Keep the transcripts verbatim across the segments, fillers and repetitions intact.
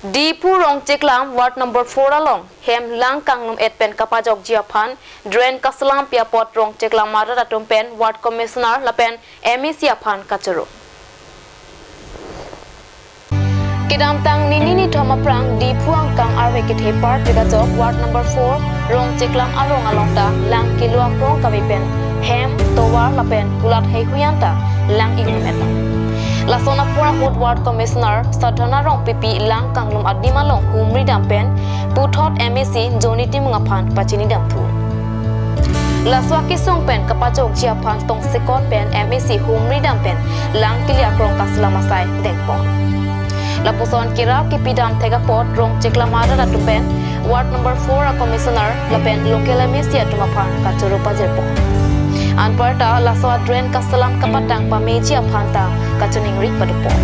Diphu Rongcheklam ward number four along hem lang kanglum et pen kapajokji aphan drain kaselam pi apot Rongcheklam arat atum pen ward commissioner lapen M A C aphan kachoro. Kedamtang nini nithom aphrang Diphu angkang arve kethe parpik ajok ward number four Rongcheklam arong along ta lang kilo akrong kave pen hem, tovar lapen kulat heihui an ta lang ingnum et. Lason apor ahut ward commissioner Sadhana Rongpipi lang kanglum adim along humri dam pen puthot M A C Johnny Timung aphan pachini damthu. Laso akesung pen kapajokji aphan tongsekot pen M A C humri dam pen lang kili akrong kaselam asai dengpon. Lapuson kerap kepidam thek apot Rongcheklam arat atum pen ward number four a commissioner lapen local M A C atum aphan kachoro pajirpon. Anparta laso a drain kaselam kapatang pameji aphan ta kachiningri padopon.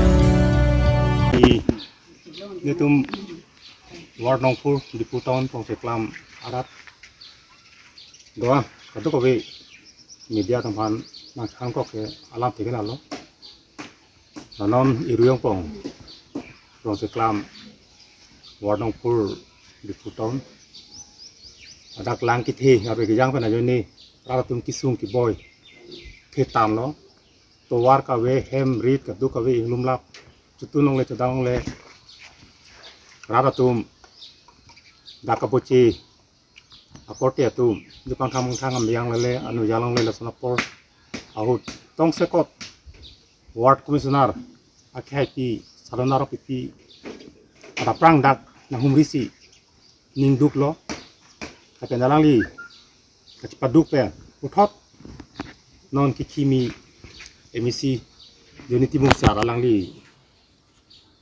I netum ward nong four Diphu town Rongcheklam arat doa kadokave media atum aphan nangchangkok ke alam thekan alo. Nanon iruyong pong Rongcheklam ward nong four Diphu town adak lang kethe arve kejang pen ajoine rat atum kesung keboi the tanglo. Tovar kave, hem rit kadokave inglumlap, chotun longle chodang longle rat atum dak kabochi akorte atum jupang thang thang ambiang lele anu jalong lele lason apor ahut tongsekot ward commissioner akhai pi Sadhana Rongpipi rat aphrang dak nanghumri si ningduklo. Lapen alangli kachepaduk pen puthot non kekhimi M A C Johnny Timung sar alangli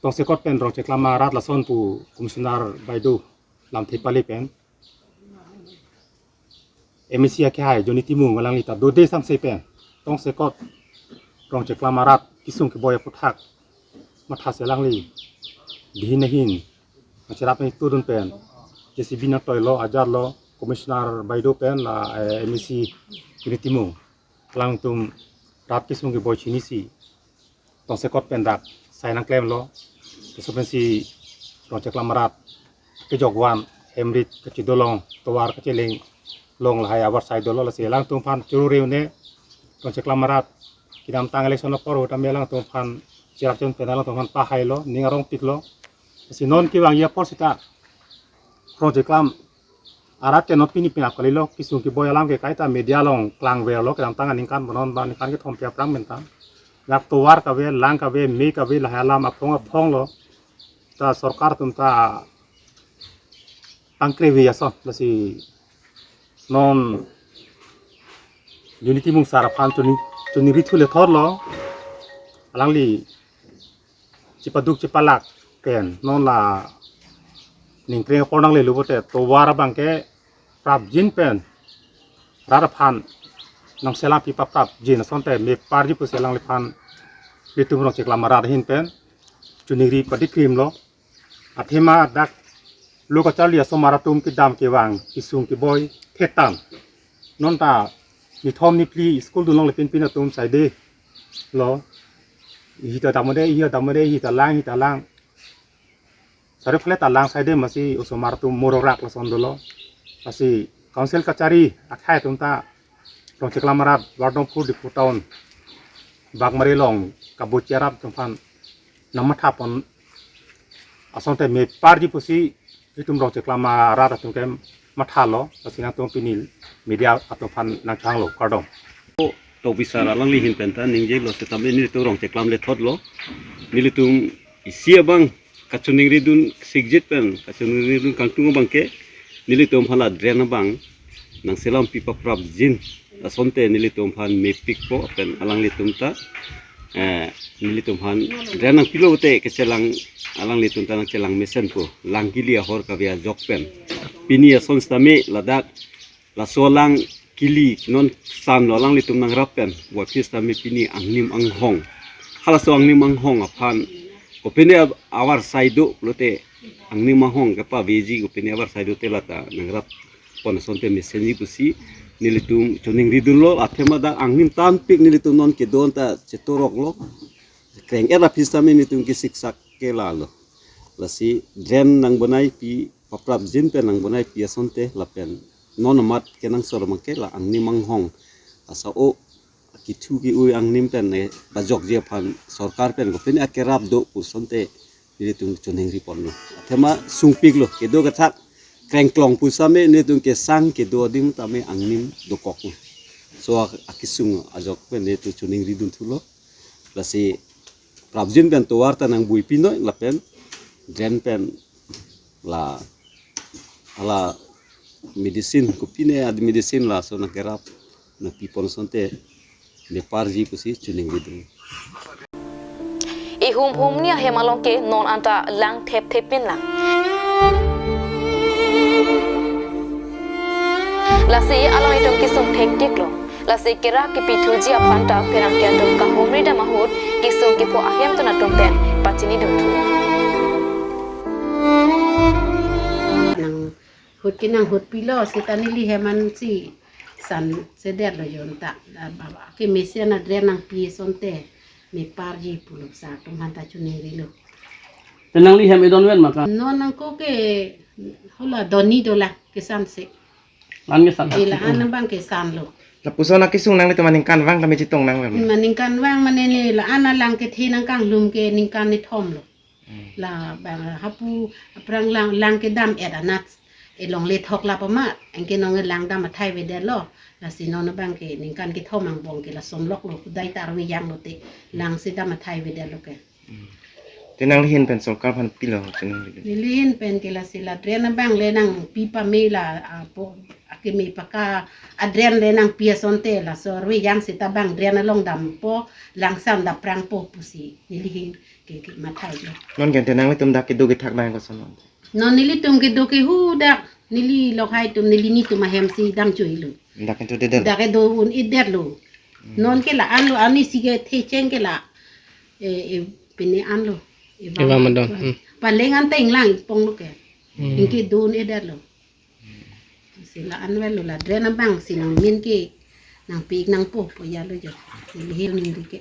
tongsekot pen Rongcheklam arat lason pu commissioner baido lamthe pale pen M A C akhai Johnny Timung alangli ta dode sangse pen tongsekot Rongcheklam arat kesung keboi aputhak matha si alangli dihin ahin macherap ni tudun pen J C B nangtoilo, ajarlo, commissioner baido pen la, eh, M A C Johnny Timung alangtum rat kesung keboi chinisi tongsekot pen dak sai nangklemlo. Laso pensi Rongcheklam arat kejokvan, hem rit kachidolong, tovar kacheleng long lahai abar sai dolo. Lasi alangtum aphan choro reune Rongcheklam arat kedamtang election apor ahut tame alangtum aphan cherap chun pen alangtum aphan pahailo, ning arongpiklo. Lasi non kevangji apor seta Rongcheklam arat ke non pini pinap kalilo, kesung keboi alam ke kaita media along klangverlo, kedamtang aningkan bonon ba ningkan kethom pi aphrang pen ta. Dak tovar kave, lang kave, me kave, lahai alam aphong aphonglo. Ta sorkar atum ta tangkrevi ason, lasi non Johnny Timung sar aphan chuni, chuningri thu le thorlo. Alangli chepaduk chepalak pen non la ningkreng apor nanglelo pote tovar abang ke prapjin pen rat aphan nangselam pi paprapjin asonte meparji pusi alangliphan ilitum Rongcheklam arat ahin pen chuningri padikrimlo. Athema dak lo kacharli asomar atum kedam kevang kesung keboi the tang. Non ta nithom niphli school dunlongle pinpin atum saide lo. Hita damode, hita damode, hita lang, hita lang. Sari phale ta lang saide masi osomar atum mororak lason dolo. Lasi council kachari akhai atum ta Rongcheklam arat ward nong four Diphu town Bagmari along kabochi arat atum aphan nangmathapon asonte meparji pusi itum Rongcheklam arat atum ke mathalo, lasi nangtum pini media atum aphan nangchanglo, kardom. To bisar alangli ahin pen ta ningjelo setame nelitum Rongcheklam le thotlo. Nelitum isi abang kachiningri dun sikjit pen kachiningri dun kangtung abang ke nelitum aphan la drain abang nangselam pi paprapjin asonte nelitum aphan mepikpo pen alanglitum ta, eh, nelitum aphan drain nangpilo te kechelang alanglitum ta nangchelang mesenpo lang kili ahor kave ajok pen. Pini ason setame ladak laso lang kili non sanlo alanglitum nangrap pen, wa phis tame pini angnim anghong. Halaso angnim anghong aphan kopine ab-, abar sai do lote angnim anghong kepaveji kopine abar sai do te lata nangrap pon asonte mesenji pusi nelitum chiningri dunlo. Athema dak angnim tanpik nelitum non kedon ta chetoroklo. Kreng era phis tame nelitum kesiksak ke lalo. Lasi drain nangbonai pi, paprapjin pen nangbonai pi asonte lapen non amat kenangsot abangke la angnim anghong asa o kithu ki-ui angnim pen, eh, bajokji aphan sorkar pen kopine akerap do pu asonte nelitum choningri ponlo. Athema sungpiklo, kedo kethak krengklong pu same nelitum kesang kedo adim tame angnim dokoklo. So, ak-, akesung ajok pen nelitum choningri dunthulo. Lasi prapjin pen tovar ta nangbuipi noi lapen drain pen la hala medicine kopine ad medicine laso nangkerap nangpi pon asonte neparji pusi choningri dun. Ihum humni ahem along ke non anta lang thepthep pinlang. Lasi along itum kesung thekthek lo. Lasi kerap kepithuji aphan ta pherangke atum kahumri dam ahut kesung kepho ahem tun atum pen pachini dunthu. Nanghut ke nanghut pilo, seta neli hem ansi sansedet lo jonta. Kemesen a-drain nangpi asonte neparji pulo, sar atum aphanta choningrilo. Te nangli hem edon ven ma ka? Non nangko ke hala donni dolang kesanse. Lan kesan. Ila an abang kesanlo. Lapuson akesung nanglitum aningkanvang tame chetong nangver ma? Aningkanvang mane ne la an alang kethe nangkanglum ke ningkan nithom lo. Hmm. La bang hapu aphrang lang, lang kedam-et anat elongle thok la pama, anke nonke lang dam athai avedetlo. Lasi non abangke ningkan kethom angbong ke lason loklo, kudai ta arve janglo te, lang si dam athai avedetlo ke. Hmm. Te nangli ahin pen sorkar aphan pilo choningri? Neli ahin pen ke lasi la drain abang le nangpi pame la, apo, akeme paka a-drain le nangpi asonte laso arve jang seta bang drain along dampo, lang san dam prangpo pusi neli ahin ke, ke mathai lo. Non ke te nanglitum dak kedo kethak abang koson non? Non nelitum kedo ke hu dak, neli lokhai atum, neli nitum ahem si dam choilo. Dak kedo-edet? Dak kedo un-edetlo. Hmm. Non ke la-an lo, ani si kethe cheng ke la, eh, eh, pine an lo. Evam. Evam adon. Hmm. Paleng an ta inglang ponglo ke. Hmm. Anke do un-edetlo. Si la-an avelo, la drain abang si nangmin ke nangpi-ik nangpo pu ya lo jo. Neli ahin ningri ke.